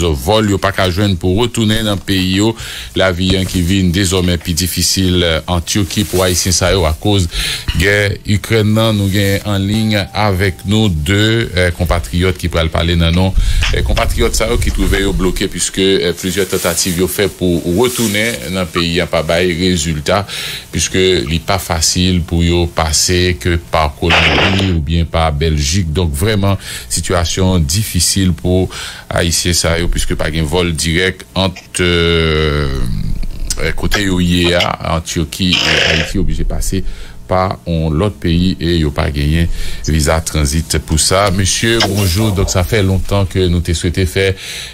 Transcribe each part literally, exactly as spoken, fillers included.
vòl yo pa ka jwenn pou retounen nan peyi yo. Lavi an ki vin dezòmè pi difisil, eh, an Tiki pou Ayisyen sa yo akoz gè Ikrèn nan. Nou gen an liy avèk nou de, eh, konpatriyòt ki pral pale nan non, eh, konpatriyòt sa yo ki twouve yo bloke, piske, eh, plizyè tantativ yo fè pou retounen nan peyi a pa bay rezilta, piske li pa fasil pou yo pase ke pa Kolonbi oubyen pa Bèljik. Donk, vrèman, sitiyasyon difisil pou Ayisyen sa yo, piske pa gen vòl dirèk ant, eh, kote yo ye a, an Tiki e Ayiti, oblije pase pa yon lòt peyi e yo pa genyen viza tranzit pou sa. Mesye, bonjou. Donk, sa fè lontan ke nou te swete fè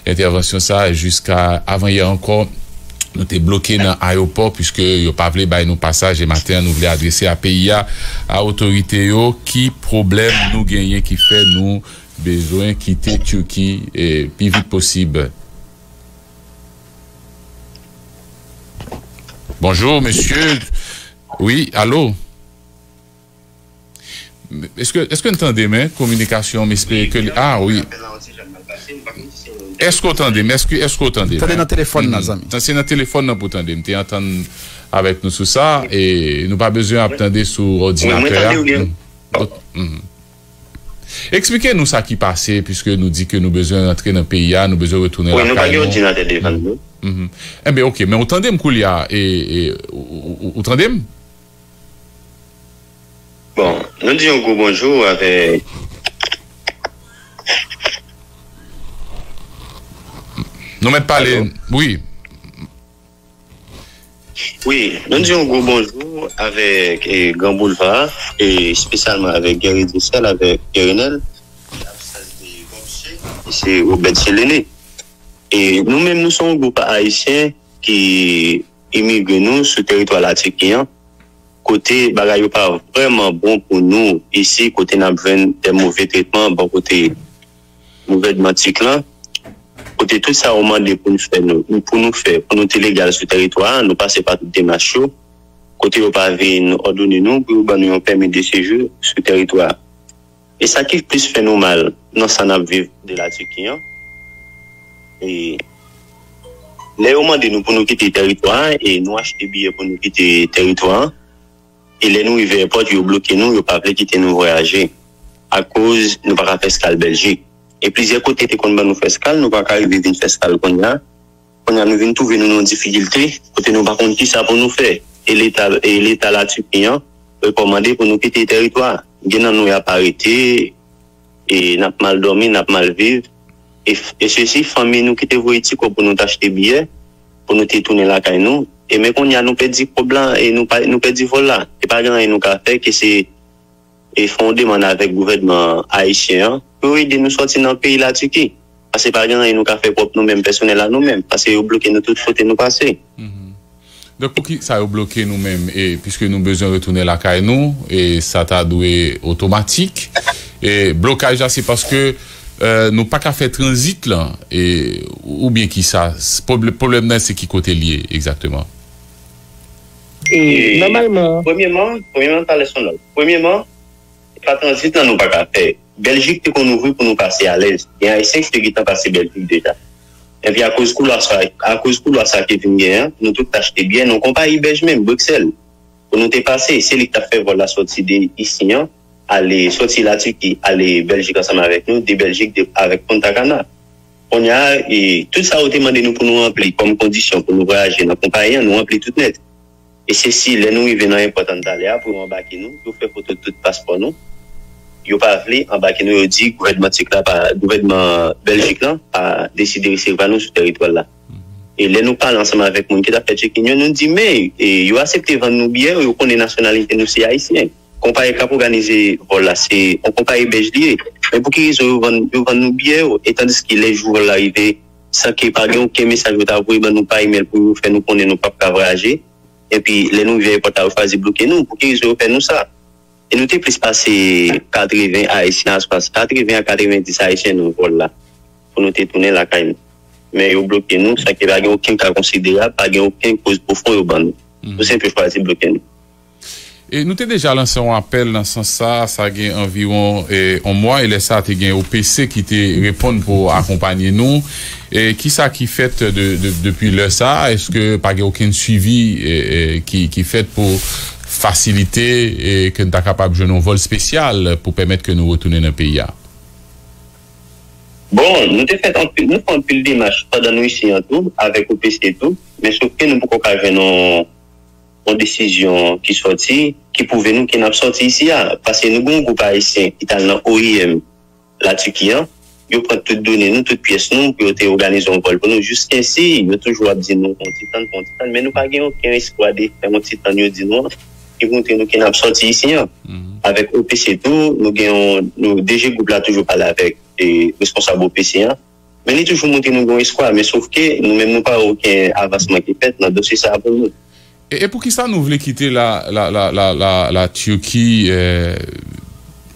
entèvansyon sa, jiska avanyè ankò. Nou te bloke nan ayewopò, piske yo pa vle bay nou pasaj, e maten an, nou vle adrese a peyi a, a otorite yo, ki pwoblèm nou genyen ki fè nou bezwen kite Tiki, e, pi vit posib. Bonjou, mesye. Wi, alo? Èske, èske n tande m? Kominikasyon, m espere ke li, ah, wi. Èske w tande m? Èske, èske w tande m? Tande nan telefòn nan, zanmi. Sa se nan telefòn nan pou tande m. Te antann avèk nou sou sa, e nou pa bezwen ap tande sou òdinatè a. Wi, mwen tande w byen. Eksplike nou sa ki pase, piske nou di ke nou bezwen rantre nan peyi a, nou bezwen retounen lakay nou. Wi, nou pa gen òdinatè devan nou. Enben, oke, men ou tande m koulye a, e, e, ou, ou, ou, ou tande m? Bon, nou di yon gwo bonjou avèk... Nou mèt pale, wi. Wi, nou di yon gwo bonjou avèk, e, Gran Boulva, e espesyalman avèk Guerrier Dieuseul, avèk Guerrier Nel, absans de Bob Che, e se Obed Chelene. E nou menm, nou se yon gwoup ayisyen ki imigre nou sou teritwa Latiki an, kote bagay yo pa vrèman bon pou nou isi, kote n ap jwenn de move tretman bò kote gouvènman Tik lan, kote tout sa yo mande pou nou fè, nou, pou nou fè, pou nou te legal sou teritwa a, nou pase pa tout demach yo, kote yo pa vin òdone nou pou yo ban nou yon pèmi de sejou sou teritwa a. E sa ki plis fè nou mal nan sa n ap viv de Latiki an, e lè yo mande nou pou nou kite teritwa a, e nou achte biyè pou nou kite teritwa a, e lè nou rive èpòt, yo bloke nou, yo pa vle kite nou vwayaje, akoz nou pa ka fè eskal Bèljik. E plizyè kote te konn ban nou fè eskal, nou pa ka rive vin fè eskal kounye a. Kounye a, nou vin twouve nou nan yon difikilte, kote nou pa konn kisa pou nou fè. E Leta, e Leta Latiki an rekòmande pou nou kite teritwa a. Gen nan nou y ap arete, e n ap mal dòmi, n ap mal viv. E, e sesi, fanmi nou ki te voye ti kòb pou nou t achte biyè, pou nou te tounen lakay nou. E men kounye a, nou pèdi kòb la, e nou pa, nou pèdi vòl la. E pa gen anyen nou ka fè, ke se e fè yon demann avèk gouvènman ayisyen an pou yo ede nou sòti nan peyi Latiki. Paske pa gen anyen nou ka fè pwòp nou menm, pèsonèl a nou menm, paske yo bloke nou tout kote nou pase. Donk, poukisa yo bloke nou menm? E piske nou bezwen retounen lakay nou, e sa ta dwe otomatik. E blokaj la, se paske, e, nou pa ka fè tranzit lan, e, oubyen kisa? Pwoblè-, pwoblèm nan, se ki kote l ye egzakteman? E, nòmalman, premyèman, premyèman, talè sonòl. Premyèman, se pa tranzit lan nou pa ka fè. Bèljik te konn ouvri pou nou pase alèz. Gen Ayisyen ki te gentan pase Bèljik deja. Epi akoz koulwa sa, akoz koulwa sa ki vin genyen an, nou tout t achte biyè nan yon konpayi bèj menm, Bruxelles. Pou nou te pase, se li ki t ap fè vòl la sòti de isi an, ale, sòti Latiki, ale Bèljik ansanm avèk nou, de Bèljik, de, avèk Punta Cana. Kounye a, e, tout sa yo te mande nou pou nou ranpli kòm kondisyon pou nou vwayaje nan konpayi an, nou ranpli tout nèt. E se si lè nou rive nan èpòt an talè a pou yo anbake nou, yo fè foto tout paspò nou, yo pa vle anbake nou, yo di gouvènman Tik la pa, gouvènman Bèljik lan pa deside resevwa nou sou teritwa l la. E lè nou pale ansanm avèk moun ki t ap fè check-in yo, nou di, men, e, yo aksepte vann nou biyè yo, yo konnen nasyonalite nou se ayisyen. Konpayi k ap òganize vòl la, se yon konpayi bèj li ye. Men pou ki rezon yo vann, yo vann nou biyè yo? E tandiske lè jou vòl la rive, san ke pa gen okenn mesaj yo ta voye ban nou pa imèl pou yo fè nou konnen nou p ap ka vwayaje. Epi, lè nou rive ayewopò a, yo chwazi bloke nou. Pou ki rezon yo fè nou sa? E nou te plis pase katreven Ayisyen, aspas katreven a katrevendis Ayisyen nan vòl la, pou nou te tounen lakay nou. Men yo bloke nou, sa ki pa gen okenn ka konsiderab, pa gen okenn koz pwofon yo ban nou. Yo senpe chwazi bloke nou. E nou te deja lanse yon apèl nan sans sa, sa gen anviwon, e, yon mwa, e lè sa a te gen O P C ki te reponn pou akonpanye nou. E kisa ki fèt de, de, depi lè sa a? Èske pa gen okenn swivi, e, e, ki, ki fèt pou fasilite, e, ke n ta kapab jwenn yon vòl espesyal pou pèmèt ke nou retounen nan peyi a? Bon, nou te fè anpil, nou fè anpil demach pandan nou isi an tou, avèk O P C tou, men sof ke nou poko ka jwenn yon, yon desizyon ki sòti, ki pwouve nou ke n ap sòti isi a. Paske nou gen yon gwoup ayisyen ki t al nan O I M Latiki an, yo pran tout done nou, tout pyès nou, pou yo te òganize yon vòl pou nou. Jiskainsi, yo toujou ap di nou, "On ti tann, on ti tann," men nou pa gen okenn espwa de fè on ti tann yo di nou an, ki montre nou ke n ap sòti isi an. Avèk O P C tou, nou gen yon, nou, D G gwoup la toujou pale avèk e, responsab O P C an. Men li toujou montre nou gen yon espwa, men sof ke nou menm nou pa wè okenn avansman ki fèt nan dosye sa a pou nou. E, e poukisa nou vle kite la, la, la, la, la, la Turki, e,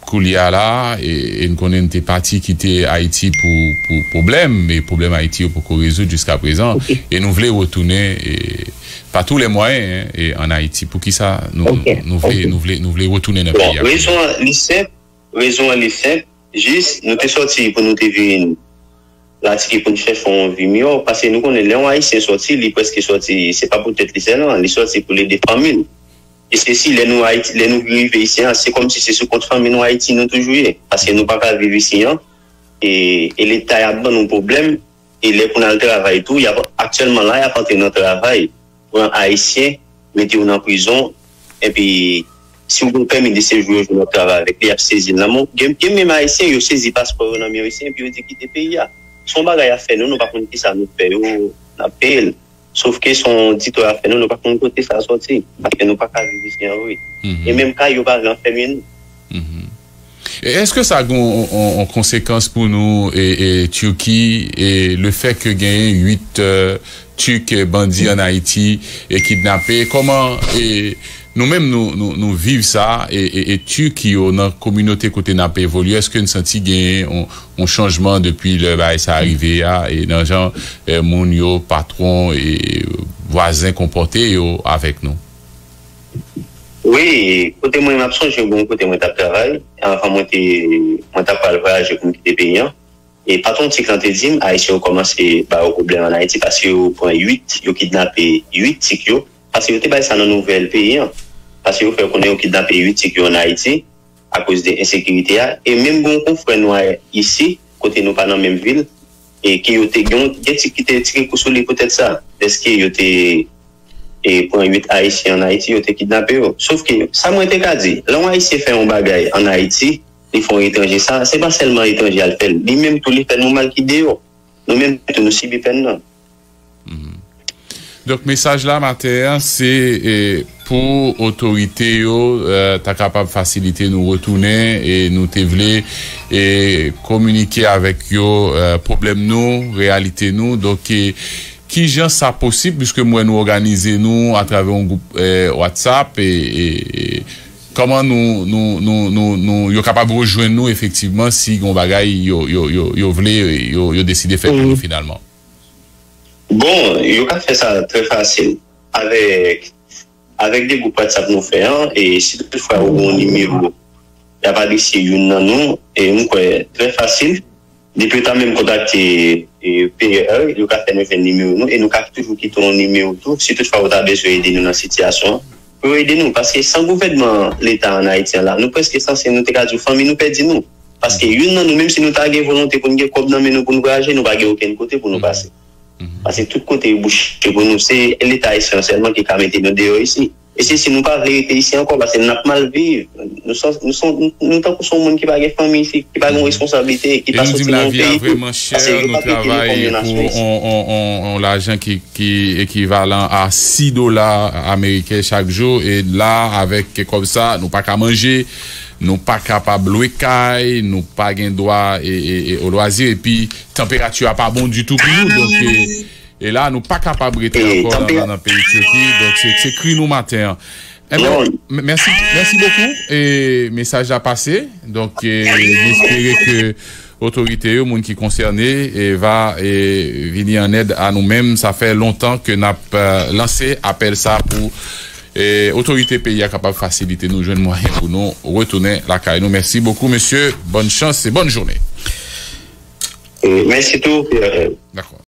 koulye a la, e, e n konnen n te pati kite Ayiti pou, pou pwoblèm, e pwoblèm Ayiti yo poko rezoud jiska prezan, e nou vle retounen, e, pa tou lè mwayen, e, ann Ayiti. Poukisa nou, nou vle, nou vle, nou vle retounen nan peyi a? Bon, rezon an, li senp, Rezon an li senp, jis nou te sòti pou nou te vin Latiki pou n chèche yon vi miyò, paske nou konnen lè yon Ayisyen sòti, li prèske sòti, se pa pou tèt li sèlman, li sòti pou l ede fanmi l. E se si lè nou Ayiti, lè nou rive isi an, se kòmsi se sou kont fanmi nou Ayiti nou toujou ye, paske nou pa ka viv isi an, e, e Leta y ap ban nou pwoblèm, e lè pou n al travay tou, y ap, aktyèlman la, y ap antre nan travay, pran Ayisyen, mete yo nan prizon, epi si w gen pèmi de sejou yo jwenn w ap travay avèk li, y ap sezi l nan men w. Gen, gen menm Ayisyen, yo sezi paspò yo nan men yo isi, epi yo di kite peyi a. Se yon bagay y ap fè nou, nou pa konn kisa nou fè yo, n ap peye l. Sof ke se yon ditò y ap fè nou, nou pa konn kote sa sòti, paske nou pa ka viv isi an vre. E menm kay yo pa vle anfèmen nou. E èske sa gen yon, yon, yon konsekans pou nou, e, e, Turki, e le fè ke genyen uit, e, Turk, e, bandi ann Ayiti e kidnape? Kòman, e, nou menm nou, nou, nou viv sa, e, e, e Turk yo nan kominote kote n ap evolye, èske n santi genyen yon, yon chanjman depi lè bagay sa rive a, e nan jan, e, moun yo, patwon, e vwazen konpòte yo avèk nou? Wi, kote mwen, m ap sonje yon kote mwen t ap travay. Anvan mwen te, mwen t ap pral vwayaje pou m kite peyi an. E patwon Tik lan te di m, Ayisyen yo kòmanse ba yo pwoblèm ann Ayiti paske yo pran uit, yo kidnape uit Tik yo. Paske yo te bay sa nan nouvèl peyi an. Paske yo fè konnen yo kidnape uit Tik yo ann Ayiti akoz de ensekirite a. E menm gen yon konfrè nou a isi, kote nou pa nan menm vil, e ke yo te gen, gen Tik ki te tire kou sou li poutèt sa. Dèske yo te e pran uit Ayisyen ann Ayiti, yo te kidnape yo. Sof ke, sa mwen te ka di, lè yon Ayisyen fè yon bagay ann Ayiti, li fè yon etranje sa, se pa sèlman etranje a l fè l. Li menm tou, li fè nou mal ki deyò. Nou menm tou, nou sibi pèn nan. Donk, mesaj la maten an, se, e, pou otorite yo, e, ta kapab fasilite nou retounen, e nou te vle, e, kominike avèk yo, e, pwoblèm nou, reyalite nou. Donk, e, Kijan sa posib, piske m wè nou òganize nou atravè yon gwoup, e, WhatsApp, e, e, e, kòman nou, nou, nou, nou, nou, yo kapab rejwenn nou efektivman si gen yon bagay yo, yo, yo, yo vle, yo, yo deside fè pou nou finalman? Bon, yo ka fè sa trè fasil. Avèk Avèk de gwoup WhatsApp nou fè an, e si toutfwa ou gen yon nimewo, y ap adrese youn nan nou, e m kwè, trè fasil, depi yo ta menm kontakte, e, P R, yo ka fè nou jwenn nimewo nou, e nou ka toujou kite yon nimewo tou, si toutfwa ou ta bezwen ede nou nan sitiyasyon an, pou yo ede nou, paske san gouvènman Leta ann Ayiti an la, nou prèske sanse, nou te ka di w, fanmi nou pèdi nou. Paske youn nan nou, menm si nou ta gen volonte pou n gen kòb nan men nou pou n vwayaje, nou pa gen okenn kote pou nou pase. Paske tout kote bouche pou nou, se Leta ayisyen an sèlman ki ka mete nou deyò isi. E se si nou pa vle rete isi ankò, paske n ap mal viv. Nou son, nou son, nou tankou son moun ki pa gen fanmi isi, ki pa gen responsablite, ki pa soti nan yon peyi tou. Paske yo pa peye nou kòm yon nasyon isi. E li di m lavi a vrèman chè, nou travay pou on, on, on, on lajan ki, ki ekivalan a sis dola ameriken chak jou, e la, avèk kòb sa, nou pa ka manje, nou pa kapab lwe kay, nou pa gen dwa e, e, e, o lwazi, epi tanperati a pa bon ditou pou nou. Donk, e, e la, nou pa kapab rete ankò nan, nan, nan peyi Tiki. Donk, se, se kri nou maten an. Enben, m-, mèsi, mèsi bokou. E mesaj la pase. Donk, e, m espere ke otorite yo, moun ki konsène, e va, e, vini an èd a nou menm. Sa fè lontan ke n ap, e, lanse apèl sa pou E, otorite peyi a kapab fasilite nou jwenn mwayen pou nou retounen lakay nou. Mèsi bokou, mesye. Bòn chans e bòn jounen. E, mèsi tou, Pierre. Dakò.